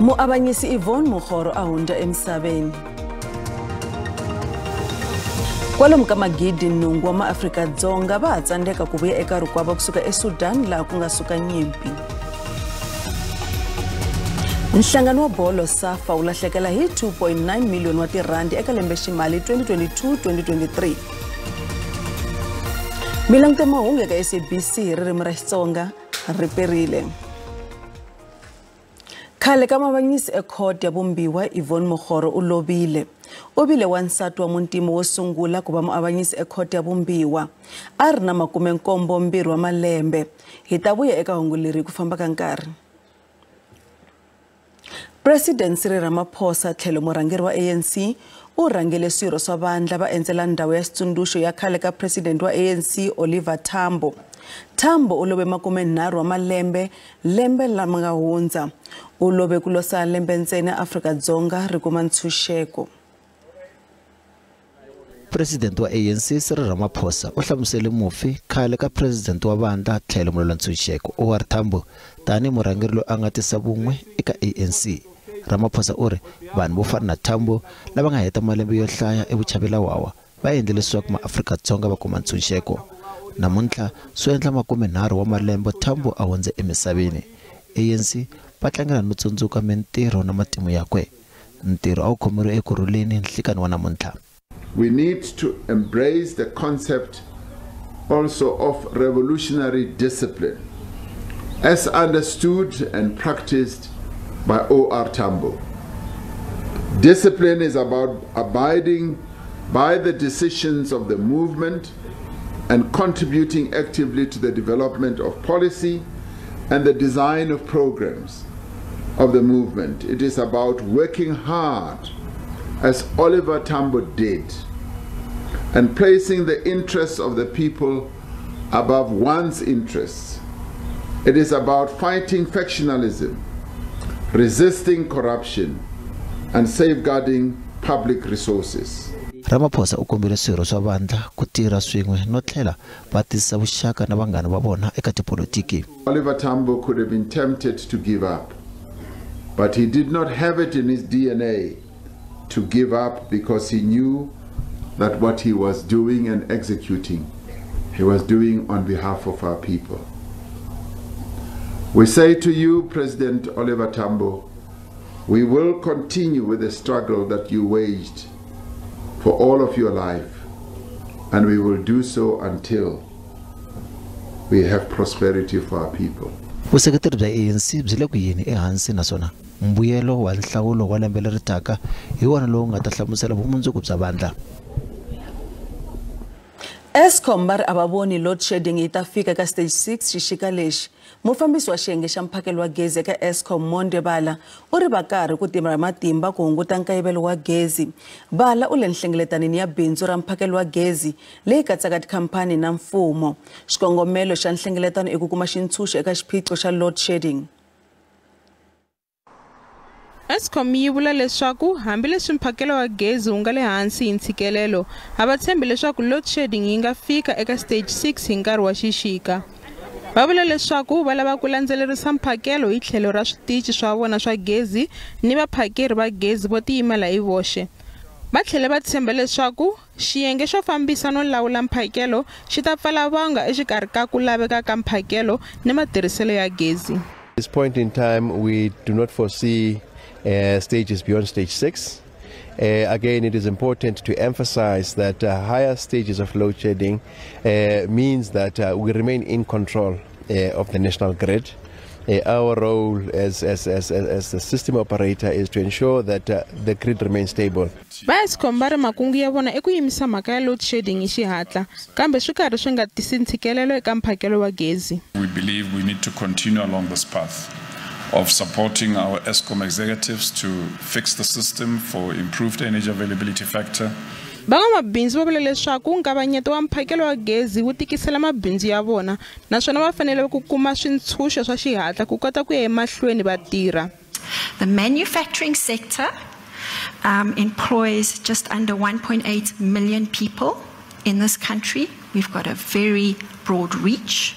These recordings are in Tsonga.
Muavanyisi Yvonne Mokgoro a hundza emisaveni. Kwalomu ka 8,000 wa maAfrika-Dzonga va ha tsandzeka ku vuya eka rikwavo kusuka eSudan laha ku nga suka nyimpi. Nhlangano wa bolo SAFA wu lahlekela hi 2.9 miliyoni wa tirhandi eka lembeximali 2022-2023. Milanguto mahungu eka SABC hi ririmi ra Xitsonga ri perile. Khale ka mavanyisi ekhoto ya Vumbiwa Yvonne Mokgoro u lovile. U vile wansati wa muntima wo sungula ku va muavanyisi ekhoto ya Vumbiwa. A ri na 72 wa malembe. Hi ta vuya eka hungu leri ku famba ka nkarhi. President Cyril Ramaphosa tlhelo murhangeri wa ANC u rhangele swirho swa vandla va endzela ndhawu ya xitsundzuxo ya khale ka president wa ANC Oliver Tambo. Tambo u love 30 wa malembe lembe lama nga hundza. U love ku losa lembe ntsena Afrika-Dzonga ri kuma ntshunxeko. President wa ANC Cyril Ramaphosa u hlamusele mufi khale ka president wa vandla tlhelo mulwela ntshunxeko OR Tambo tanihi murhangeri loyi a nga tisa vun'we eka ANC. Ramaphosa u ri vanhu vo fana na Tambo lava nga heta malembe yo hlaya evuchavelawawa va endle leswaku maAfrika-Dzonga va kuma ntshunxeko. Namuntlha swi endla 30 wa malembe Tambo a hundze emisaveni. ANC va tlangela no tsundzuka mintirho na matimu yakwe. Ntirho a wu khomeriwe ekurhuleni nhlikani wa namuntlha. We need to embrace the concept also of revolutionary discipline as understood and practiced by O.R. Tambo. Discipline is about abiding by the decisions of the movement and contributing actively to the development of policy and the design of programs of the movement. It is about working hard, as Oliver Tambo did, and placing the interests of the people above one's interests. It is about fighting factionalism, resisting corruption, and safeguarding public resources. Ramaphosa u kombele swirho swa vandla ku tirha swin'we no tlhela va tisa vuxaka na vanghana va vona eka tipolitiki. Oliver Tambo could have been tempted to give up, but he did not have it in his DNA to give up, because he knew that what he was doing and executing, he was doing on behalf of our people. We say to you, President Oliver Tambo, we will continue with the struggle that you waged for all of your life, and we will do so until we have prosperity for our people. Vuseketeri bya ANC byi le ku yini ehansi naswona mbuyelo wa nhlawulo wa lembe leri taka hi wona lowu nga ta hlamusela vumundzuku bya vandla. Eskom va ri a va voni load shedding yi ta fika ka stage 6 xixika lexi. Mufambisi wa xiyenge xa mphakelo wa gezi eka Eskom Monde Bala u ri va karhi ku tirha matimba ku hunguta nkayivelo wa gezi. Bala u le nhlengeletanini ya bindzu ra mphakelo wa gezi leyi katsaka tikhampani na mfumo. Xikongomelo xa nhlengeletano i ku kuma xintshunxo eka xiphiqo xa load shedding. Eskom yi vula leswaku hambileswi mphakelo wa gezi wu nga le hansi hi ntshikelelo, a va tshembi leswaku load shedding yi nga fika eka stage 6 hi nkarhi wa xixika. Va vula leswaku va lava ku landzelerisa mphakelo hi tlhelo ra switichi swa vona swa gezi ni vaphakeri va gezi vo tiyimela hi voxe. Va tlhele va tshemba leswaku xiyenge xo fambisa no lawula mphakelo xi ta pfala vanga exikarhi ka ku laveka ka mphakelo ni matirhiselo ya gezi. At this point in time, we do not foresee stages beyond stage 6. Again, it is important to emphasize that higher stages of load shedding means that we remain in control of the national grid. Our role as the system operator is to ensure that the grid remains stable. Va Eskom va ri makungu ya vona i ku yimisa mhaka ya load shedding hi xihatla, kambe swi karhi swi nga tisi ntshikelelo eka mphakelo wa gezi. We believe we need to continue along this path of supporting our Eskom executives to fix the system for improved energy availability factor. Van'wamabindzu va vula leswaku nkavanyeto wa mphakelo wa gezi wu tikisela mabindzu ya vona naswona va fanele ku kuma swintshunxo swa xihatla ku kota ku ya emahlweni va tirha. The manufacturing sector employs just under 1.8 million people in this country. We've got a very broad reach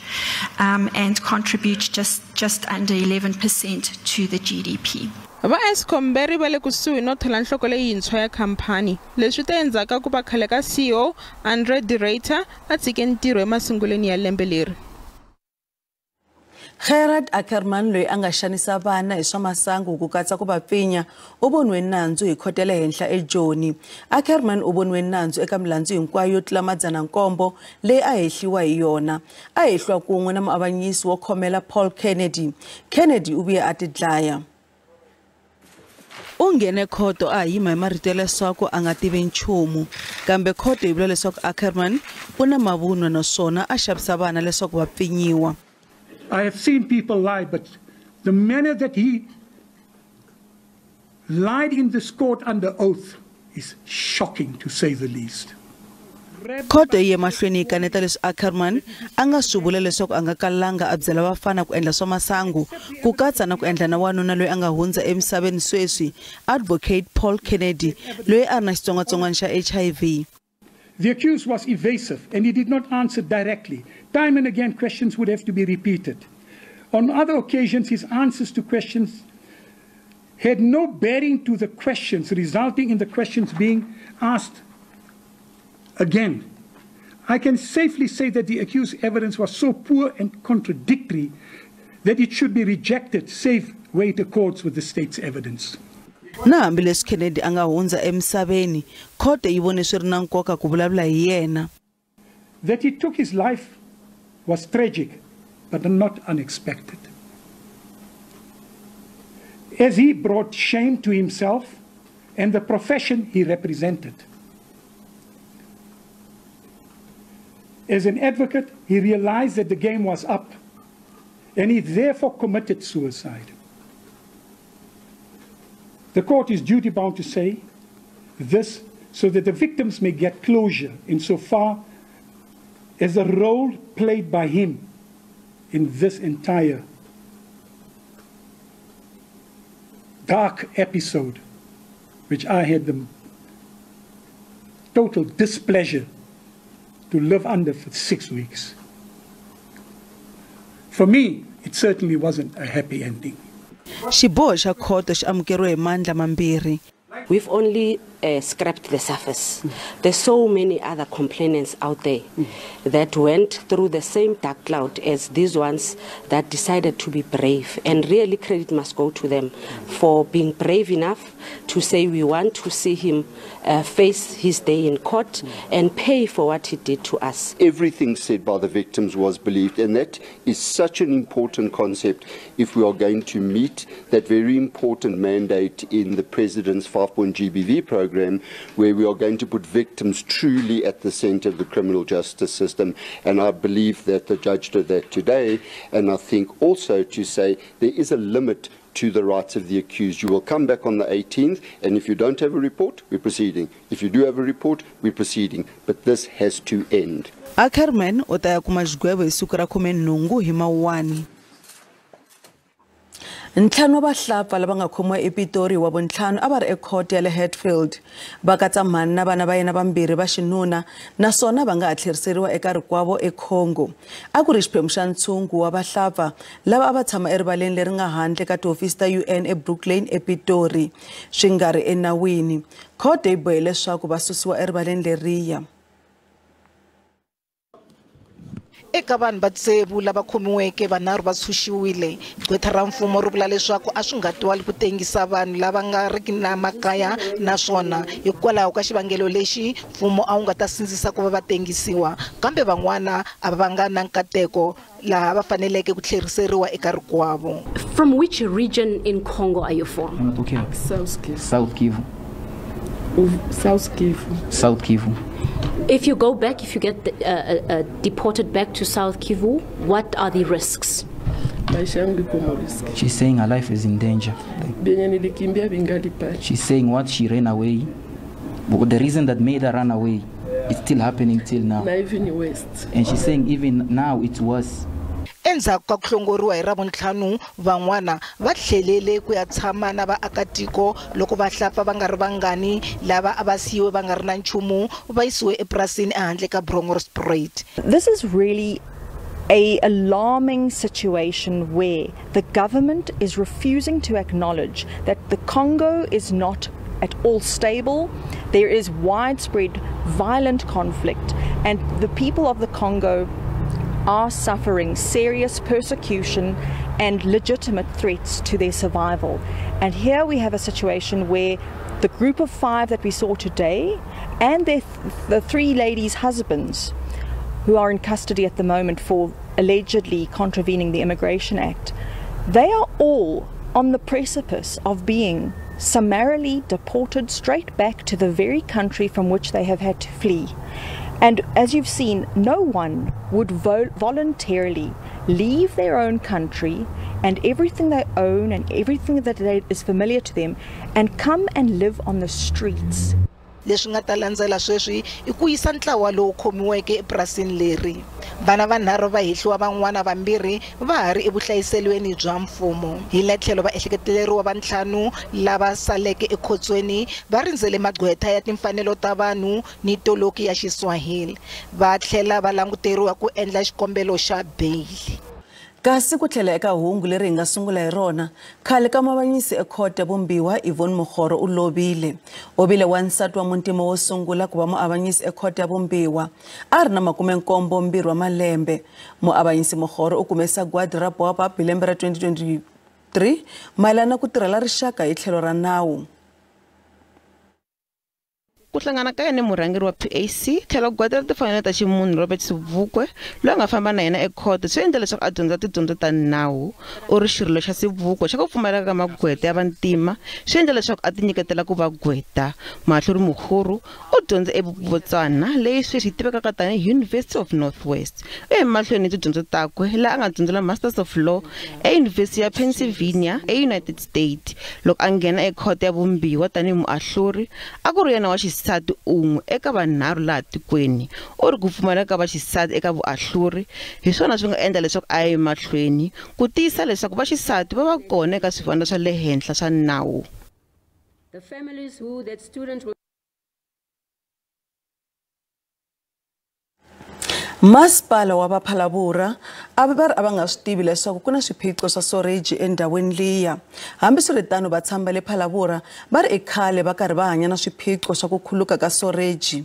and contribute just under 11% to the GDP. Va Eskom va ri va le kusuhi no thola nhloko leyintshwa ya khamphani, leswi ta endzhaku ka ku va khale ka CEO Andre de Ruyter a tshike ntirho emasungulweni ya lembe leri. Gerard Ackerman loyi a nga xanisa vana hi swa masangu ku katsa ku va pfinya u voniwe nandzu hi khoto ya le henhla eJoni. Ackerman u voniwe nandzu eka milandzu hinkwayo yo tlula 700 leyi a hehliwa hi yona. A hehliwa kun'we na muavanyisi wo khomela Paul Kennedy. Kennedy u vuye a tidlaya. U nghene khoto a yima hi marito ya leswaku a nga tivi nchumu, kambe khoto yi vula leswaku Ackerman u na mavunwa naswona a xavisa vana leswaku va pfinyiwa. I have seen people lie, but the manner that he lied in this court under oath is shocking, to say the least. Khoto yi ye mahlweni yi kaneta leswi Ackerman a nga swi vula leswaku a nga kalanga a byela vafana ku endla swa masangu, ku katsa na ku endla na wanuna loyi a nga hundza emisaveni sweswi, Advocate Paul Kennedy, loyi a ri na xitsongwatsongwana xa HIV. The accused was evasive and he did not answer directly. Time and again, questions would have to be repeated. On other occasions, his answers to questions had no bearing to the questions, resulting in the questions being asked again. I can safely say that the accused's evidence was so poor and contradictory that it should be rejected, save where it accords with the state's evidence. Na hambileswi Kennedy a nga hundza emisaveni, khoto yi vone swi ri na nkoka ku vulavula hi yena. That he took his life was tragic, but not unexpected. As he brought shame to himself and the profession he represented. As an advocate, he realized that the game was up, and he therefore committed suicide. The court is duty-bound to say this so that the victims may get closure insofar as the role played by him in this entire dark episode, which I had the total displeasure to live under for 6 weeks. For me, it certainly wasn't a happy ending. Xiboho xa khoto xi amukeriwe hi mandla mambirhi. We've only scraped the surface. There's so many other complainants out there that went through the same dark cloud as these ones that decided to be brave. And really credit must go to them for being brave enough to say we want to see him face his day in court and pay for what he did to us. Everything said by the victims was believed, and that is such an important concept if we are going to meet that very important mandate in the President's 5-point GBV program, where we are going to put victims truly at the center of the criminal justice system. And I believe that the judge did that today. And I think also to say there is a limit to the rights of the accused. You will come back on the 18th, and if you don't have a report, we're proceeding. If you do have a report, we're proceeding. But this has to end. Ackerman u ta ya kuma xigwevo hi siku ra 18 hi Mawuwani. Ntlhanu wa vahlapfa lava nga khomiwa ePitori wa vuntlhanu a va ri ekhoto ya le Hatfield. Va katsa mhani na vana va yena vambirhi va xinuna, naswona va nga ha tlheriseriwa eka rikwavo eCongo. A ku ri xiphemu xa ntshungu wa vahlapfa lava a va tshama erivaleni leri nga handle ka tihofisi ta UN eBrooklyn ePitori, swi nga ri enawini. Khoto yi bohe leswaku va susiwa erivaleni leriya. Eka vanhu va tsevu lava khomiweke vanharhu va tshunxiwile. Gqwetha ra mfumo ri vula leswaku a swi nga twali ku tengisa vanhu lava nga riki na makaya, naswona hikwalaho ka xivangelo lexi mfumo a wu nga ta sindzisa ku va va tengisiwa, kambe van'wana a va nga na nkateko laha va faneleke ku tlheriseriwa eka rikwavo. From which region in Congo are you from? South Kivu. South Kivu. South Kivu. South Kivu. If you go back, if you get deported back to South Kivu, what are the risks? She's saying her life is in danger. She's saying what she ran away, but the reason that made her run away, it's still happening till now. And she's saying even now it's worse. Endzhaku ka ku hlongoriwa hi Ravuntlhanu, van'wana va tlhelele ku ya tshama na vaakatiko loko vahlapfa va nga ri vangani lava a va siyiwe va nga ri na nchumu va yisiwe epurasini ehandle ka Bronkhorstspruit. This is really a alarming situation where the government is refusing to acknowledge that the Congo is not at all stable. There is widespread violent conflict, and the people of the Congo are suffering serious persecution and legitimate threats to their survival. And here we have a situation where the group of 5 that we saw today and the 3 ladies' husbands who are in custody at the moment for allegedly contravening the Immigration Act, they are all on the precipice of being summarily deported straight back to the very country from which they have had to flee. And as you've seen, no one would voluntarily leave their own country and everything they own and everything that is familiar to them and come and live on the streets. Leswi nga ta landzela sweswi i ku yisa ntlawa lowu khomiweke epurasini leri. Vana vanharhu va hehliwa van'wana vambirhi va ha ri evuhlayiselweni bya mfumo. Hi le tlhelo va ehleketeleriwa va ntlhanu lava saleke ekhotsweni va rindzele magqwetha ya timfanelo ta vanhu ni toloki ya Xiswahili. Va tlhela va languteriwa ku endla xikombelo xa beyili. Kasi ku tlhela eka hungu leri hi nga sungula hi rona, khale ka muavanyisi ekhoto ya Vumbiwa Yvonne Mokgoro u lovile. U vile wansati wa muntima wo sungula ku va muavanyisi ekhoto ya Vumbiwa. A ri na 72 wa malembe. Muavanyisi Mokgoro u kume sagwadi ra Baobab hi lembe ra 2023 mayelana na ku tirhela rixaka hi tlhelo ra nawu. Ku hlangana ka yena murhangeri wa PAC tlhela gwadi ra timfanelo ta ximunhu Robert Sobukwe loyi a nga famba na yena ekhoto swi endla leswaku a dyondza tidyondzo ta nawu. U ri xirilo xa Sobukwe xa ku pfumaleka ka magqwetha ya vantima swi endla leswaku a tinyiketela ku va gqwetha. Mahlori Mokgoro u dyondze eBotswana leyi sweswi yi tivekaka tanihi University of North West. U ye mahlweni hi tidyondzo takwe laha a nga dyondzela Masters of Law eYunivhesiti ya Pennsylvania eUnited States. Loko a nghena ekhoto ya Vumbiwa tanihi muahluri a ku ri yena wa xisati un'we eka vanharhu laha tikweni. U ri ku pfumaleka ka vaxisati eka vuahluri hi swona swi nga endla leswaku a ya emahlweni ku tiyisa leswaku vaxisati va va kona eka swivandla swa le henhla swa nawu. The families who that student will Masipala wa Phalabura a va ri a va nga swi tivi leswaku ku na swiphiqo swa soreji endhawini liya. Hambiswiritano va tshama le Phalabura va ri i khale va karhi va hanya na swiphiqo swa ku khuluka ka soreji.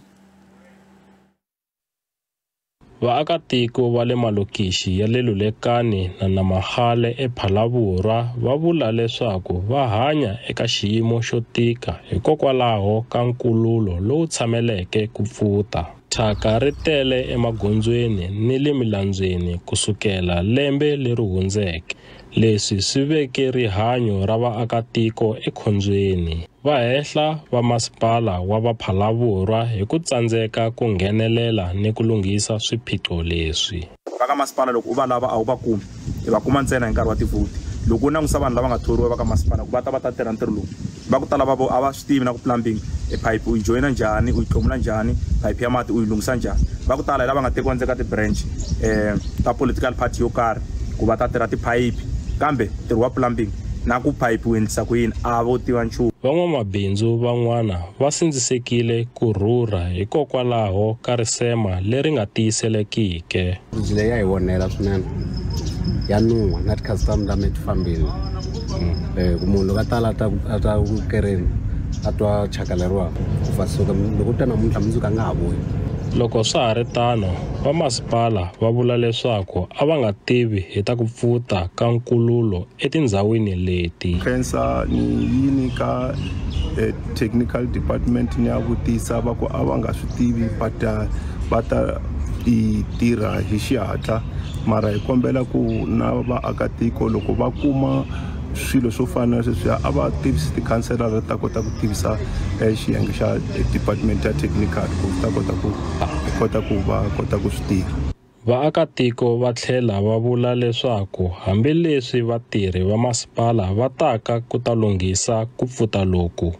Vaakatiko va le malokixi ya le Lulekani na Namahale ePhalaborwa va vula leswaku va hanya eka xiyimo xo tika hikokwalaho ka nkululo lowu tshameleke ku pfuta. Thyaka ri tele emagondzweni ni le milambyeni kusukela lembe leri hundzeke. Leswi swi veke rihanyo ra vaakatiko ekhombyeni. Va hehla va masipala wa va Phalaborwa hi ku tsandzeka ku nghenelela ni ku lunghisa swiphiqo leswi. Va ka masipala loko u va lava a wu va kumi, i va kuma ntsena hi nkarhi wa tivhoti. Loko u langusa vanhu lava nga thoriwa va ka masipala ku va ta va ta tirha ntirho lowu, va ku tala va vo a va swi tivi na ku plumbing e pipe u yi joyina njhani, u yi tlomula njhani, pipe ya mati u yi lunghisa njhani. Va ku tala hi lava nga tekiwa ndzeni ka ti-branch ta political party yo karhi ku va ta tirha tiphayiphi, kambe ntirho wa plumbing na ku pipe u endlisa ku yini a vo tiva nchumu. Van'wamabindzu van'wana va sindzisekile ku rhurha hikokwalaho ka risema leri nga tiyiselekike. Bridge leyi ya hi onhela swinene, ya nuha na ti-customer lama ti fambile. Ku munhu loko a tala a ta ku kereni a twa thyaka leriwa ku fa suka loko u ta namuntlha mundzuku a nga ha vuyi. Loko swa ha ri tano, va masipala va vula leswaku a va nga tivi hi ta ku pfuta ka nkululo etindhawini leti. Khensa ni yini ka technical department ni ya vutisa va ku a va nga swi tivi va ta i tirha hi xihatla, mara hi kombela ku na vaakatiko loko va kuma swilo swo fana na sweswiya a va tivisi tikhanselara ta kota ku tivisa xiyenge xa department ya technical ku ta kota ku va kota ku swi tirha. Vaakatiko va tlhela va vula leswaku hambileswi vatirhi va masipala va taka ku ta lunghisa ku pfuta loku,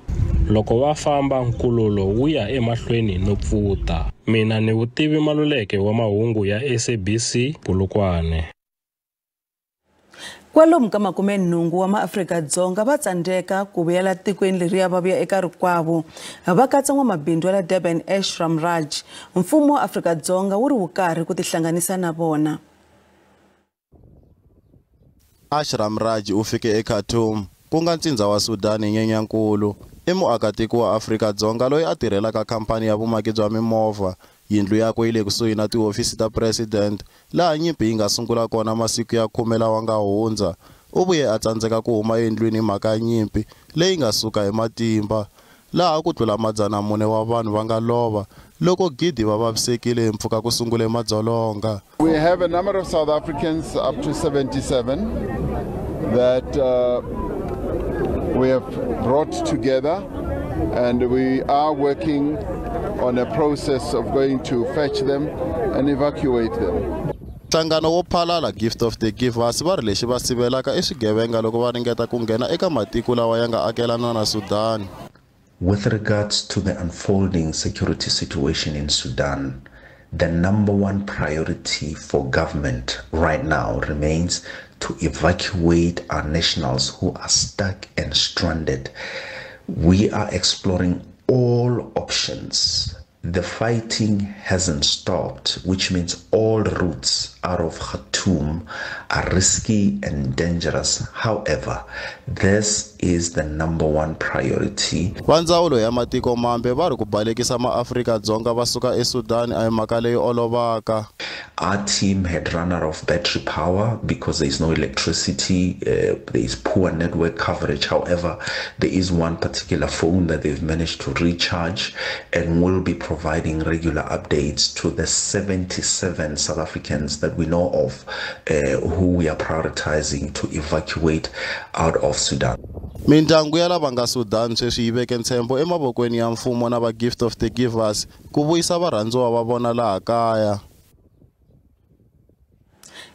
loko va famba nkululo wu ya emahlweni no pfuta. Mina ni Vutivi Maluleke wa mahungu ya SABC Polokwane. Kwalomu ka 80 wa maAfrika-Dzonga va tsandzeka ku vuyela tikweni leriya va vuya eka rikwavo. Va katsa n'wamabindzu wa la Durban Ash Ramraj. Mfumo wa Afrika-Dzonga wu ri wu karhi ku tihlanganisa na vona. Ashram Raji u fike eKhartoum, ku nga ntsindza wa Sudan hi Nyenyankulu. I muakatiko wa Afrika-Dzonga loyi a tirhelaka khampani ya vumaki bya mimovha. Yindlu yakwe yi le kusuhi na tihofisi ta president, laha nyimpi yi nga sungula kona masiku ya 10 lawa nga hundza. U vuye a tsandzeka ku huma endlwini hi mhaka ya nyimpi leyi nga suka hi matimba, laha ku tlula 400 wa vanhu va nga lova loko 1,000 va vavisekile hi mpfhuka ku sungule madzolonga. We have a number of South Africans, up to 77, that we have brought together, and we are working on a process of going to fetch them and evacuate them. Nhlangano wo phalala Gift of the Givers va ri lexi va sivelaka i swigevenga loko va ringeta ku nghena eka matiko lawa ya nga akelana na Sudan. With regards to the unfolding security situation in Sudan, the number one priority for government right now remains to evacuate our nationals who are stuck and stranded. We are exploring all options. The fighting hasn't stopped, which means all routes out of Khartoum are risky and dangerous. However, this is the number one priority. Va ndzawulo ya matiko mambe va ri ku balekisa maAfrika-Dzonga va suka eSudan a hi mhaka leyi olovaka. Our team had run out of battery power because there is no electricity, there is poor network coverage. However, there is one particular phone that they've managed to recharge and will be providing regular updates to the 77 South Africans that we know of who we are prioritizing to evacuate out of Sudan. Mindyangu ya lava nga Sudan sweswi yi veke ntshembo emavokweni ya mfumo na va Gift of the Givers ku vuyisa varhandziwa va vona laha kaya.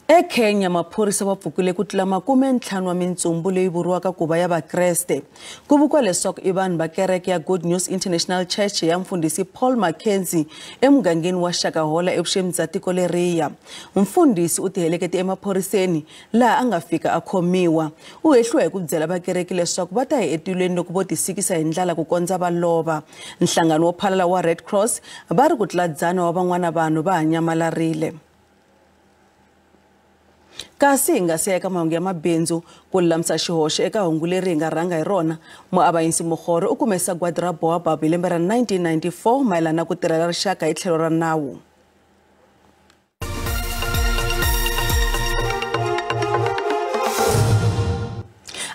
eKenya maphorisa va pfukile ku tlula 50 wa mintsumbu leyi vuriwaka ku va ya Vakreste. Ku vuriwa leswaku i vanhu va kereke ya Good News International Church ya mfundhisi Paul Mackenzie emugangeni wa Shakahola evuxeni bya tiko leriya. Mfundhisi u tihelekete emaphoriseni laha a nga fika a khomiwa. U hehliwa hi ku byela vakereke leswaku va ta ya etilweni loko vo tisikisa hi ndlala ku kondza va lova. Nhlangano wo phalala wa Red Cross va ri ku tlula 100 wa van'wana vanhu va ha nyamalarile. Kasi hi nga siya eka mahungu ya mabindzu ku lulamisa xihoxo eka hungu leri hi nga rhanga hi rona. Muavanyisi Mokgoro u kume sagwadi ra Baobab hi lembe ra 1994 mayelana na ku tirhela rixaka hi tlhelo ra nawu.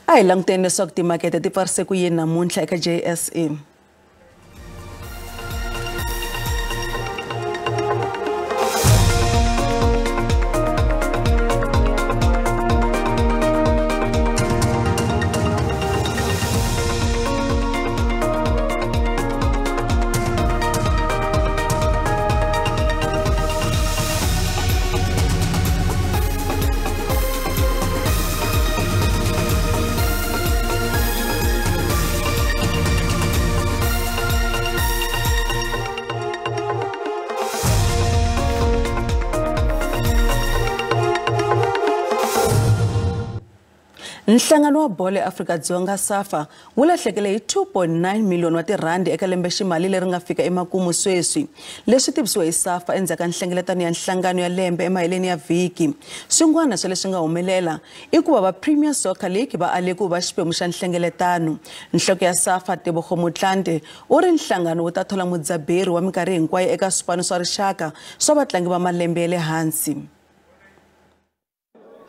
A hi languteni leswaku timakete ti pfarise ku yini namuntlha eka JSE. Nhlangano wa bolo eAfrika-Dzonga SAFA wu lahlekele hi 2.9 miliyoni wa tirhandi eka lembeximali leri nga fika emakumu sweswi. Leswi tivisiwe hi SAFA endzhaku ka nhlengeletano ya nhlangano ya lembe emaheleni ya vhiki. Swin'wana swa leswi nga humelela i ku va va Premier Soccer League va ale ku va xiphemu xa nhlengeletano. Nhloko ya SAFA Tebogo Motlanthe u ri nhlangano wu ta thola mudzaberi wa minkarhi hinkwayo eka swipano swa rixaka swa vatlangi va malembe ya le hansi.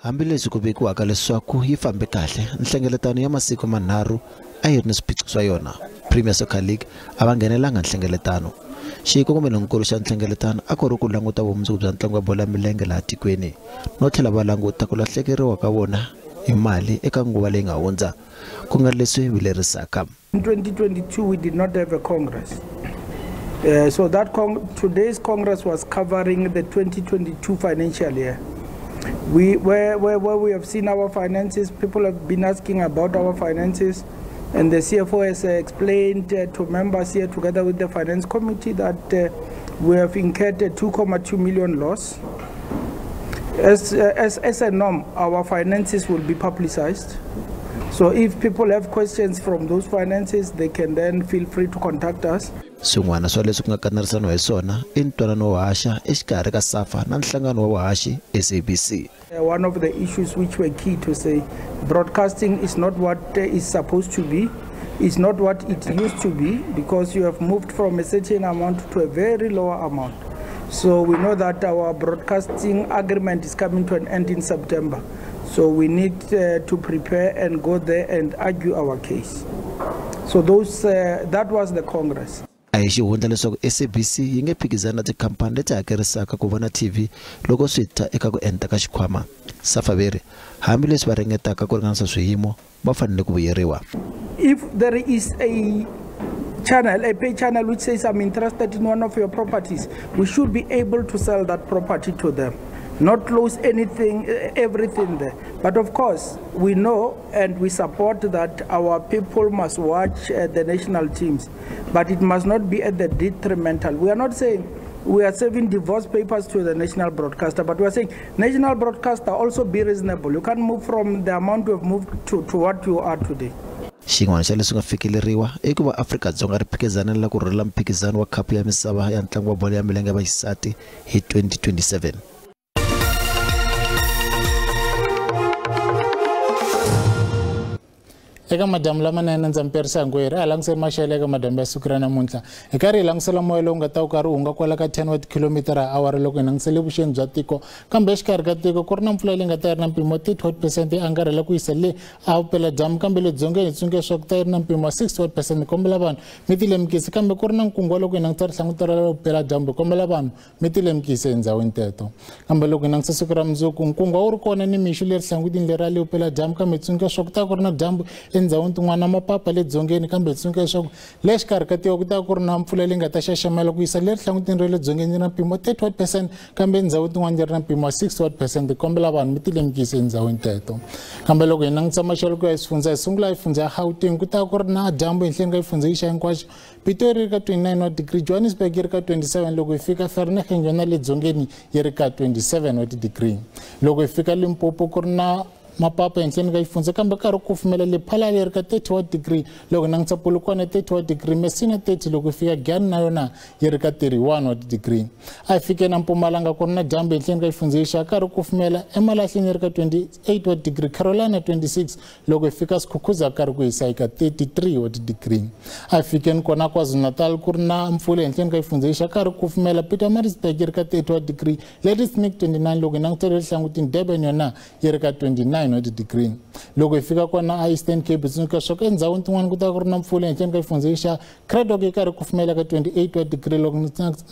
Hambileswi ku vekiwaka leswaku yi fambe kahle, nhlengeletano ya masiku manharhu a yi ri ni swiphiqo swa yona. Premier Soccer League a va nghenelanga nhlengeletano. Xikongomelonkulu xa nhlengeletano a ku ri ku languta vumundzuku bya ntlangu wa bolo ya milenge laha tikweni no tlhela va languta ku lahlekeriwa ka vona hi mali eka nguva leyi nga hundza, ku nga leswi vilerisaka. In 2022 we did not have a congress. So that today's congress was covering the 2022 financial year. Where we have seen our finances, people have been asking about our finances, and the CFO has explained to members here together with the finance committee that we have incurred a 2.2 million loss. As a norm, our finances will be publicized. So if people have questions from those finances, they can then feel free to contact us. Swin'wana swa leswi ku nga kanerisaniwa hi swona i ntwanano wo haxa exikarhi ka SAFA na nhlangano wa vuhaxi SABC. One of the issues which were key to say broadcasting is not what is supposed to be, it's not what it used to be, because you have moved from a certain amount to a very lower amount. So we know that our broadcasting agreement is coming to an end in September. So we need to prepare and go there and argue our case. So those, that was the Congress. A hi xihundla leswaku SABC yi nge phikizani na tikhampani leti hakerisaka ku vona TV loko swi ta eka ku enta ka xikhwama. SAFA va ri hambileswi va ringetaka ku ringanisa swiyimo va fanele ku vuyeriwa. If there is a channel, a pay channel which says I'm interested in one of your properties, we should be able to sell that property to them, not lose anything, everything there. But of course, we know and we support that our people must watch the national teams, but it must not be at the detrimental. We are not saying we are serving divorce papers to the national broadcaster, but we are saying national broadcaster also be reasonable. You can't move from the amount you have moved to what you are today. Xin'wana xa leswi nga fikeleriwa i ku va Afrika-Dzonga ri phikizanela ku rhurhela mphikizano wa khapu ya misava ya ntlangu wa bolo ya milenge ya vaxisati hi 2027. Eka madamu lamanene ndza mperisa hinkwerhu a hi langutiseni maxelo eka madamu ya siku ra namuntlha hi karhi hi langutisela moya lowu nga ta wu karhi wu hunga kwala ka 10 wa tikhilomitara awara loko hi langutisele vuxeni bya tiko kambe exikarhi ka tiko ku ri na mpfula leyi nga ta yi ri na mpimo wa 31% yi angarhela ku yisa le a vupeladyambu kambe le dzongeni hi tsundzuka leswaku ta yi ri na mpimo wa 61% hi kombela vanhu mi ti lemukisi kambe ku ri na nkungu wa loko hi langutisa rihlanguti ra vupeladyambu hi kombela vanhu mi ti lemukisi endhawini teto kambe loko hi langutisa siku ra mundzuku nkungu a wu ri kona ni mixo leri hlangutini leri ra le vupeladyambu kambe hi tsundzuka leswaku ta ku ri na dyambu endhawini tin'wana mapapa le dzongeni kambe hi tsundzuka leswaku le xikarhi ka tiko ku ta ku ri na mpfula leyi nga ta xaxamela ku yisa le rihlangutini ra le dzongeni na mpimo 31% kambe endhawini tin'wana yi ri na mpimo wa 61% hi kombela vanhu mi ti lemukisi endhawini teto kambe loko hi langutisa maxelo ku ya hi swifundza hi sungula hi fundza ya Gauteng ku ta ku ri na dyambu ehenhleni ka xifundza xa hinkwaxo Pretoria yi ri ka 29 wa degree Johannesburg yi ri ka 27 loko hi fika Vereeniging yona le dzongeni yi ri ka 27 wa degree loko hi fika Limpopo ku ri na mapapa ehenhleni ka xifundza kambe karhi ku kufumela Lephalale yi ri ka 31 degree loko langutisa Polokwane 31 degree Messina 30 loko hi fika Giyani na yona yi ri ka 31 wa degree a hi fike na Mpumalanga ku ri na dyambu ehenhleni ka xifundza xa karhi ku kufumela eMalahleni yi ri ka 28 wa degree Carolina 26 loko hi fika Skukuza karhi ku hisa eka 33 wa degree a hi fikeni kona KwaZulu-Natal ku ri na mpfula ehenhleni ka xifundza xa karhi ku kufumela Pietermaritzburg yi ri ka 30 degree Ladysmith 29 loko hi langutela ehlangutini Durban yona yi ri ka 29 wa degree loko hi fika kona a Eastern Cape tsundzuka leswaku endhawini tin'wana ku ta ku ri na mpfula ehenhleni ka xifundza xa Cradock yi karhi kufumela ka 28 wa degree loko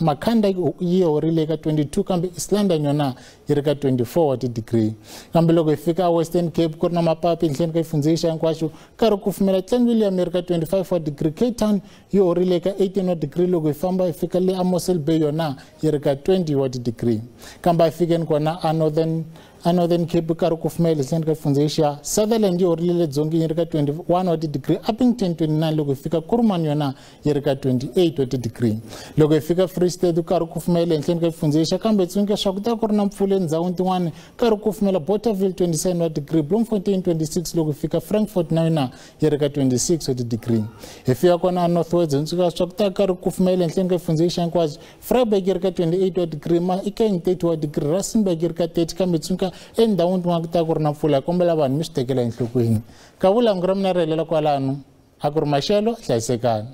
Makhanda yi horile ka 22 kambe East London yona yi ri ka 24 wa degree kambe loko hi fika a Western Cape ku ri na mapapa ehenhleni ka xifundza xa hinkwaxo karhi kufumela Clan William yi ri ka 25 wa degree Cape Town yi horile ka 18 wa degree loko hi famba hi fika le a Mossel Bay yona yi ri ka 20 wa degree kambe a fikeni kona a Northern Cape karhi kufumela ehenhleni ka xifundza xa Sutherland yi horile le dzongeni yi ri ka 21 wa degree Upington 29 loko hi fika Kuruman yona yi ri ka 28 wa degree loko hi fika Free State karhi kufumela ehenhleni ka xifundza xa kambe tsundzuka leswaku ta ku ri na mpfula endhawini tin'wana karhi kufumela Bothaville 27 wa degree Bloemfontein 26 loko hi fika Frankfurt na yona yi ri ka 26 wa degree hi fika kona North West tsundzuka leswaku ta karhi kufumela ehenhleni ka xifundza xa hinkwaxo Vryburg yi ri ka 28 wa degree Mahikeng 30 wa degree Rustenburg yi ri ka 30 kambe tsundzuka endhawini tin'wana ku ta ku ri na mpfula kombela vanhu mi swi tekela enhlokweni ka vulangu ra mina ri helela kwalano a ku ri maxelo hlayisekani.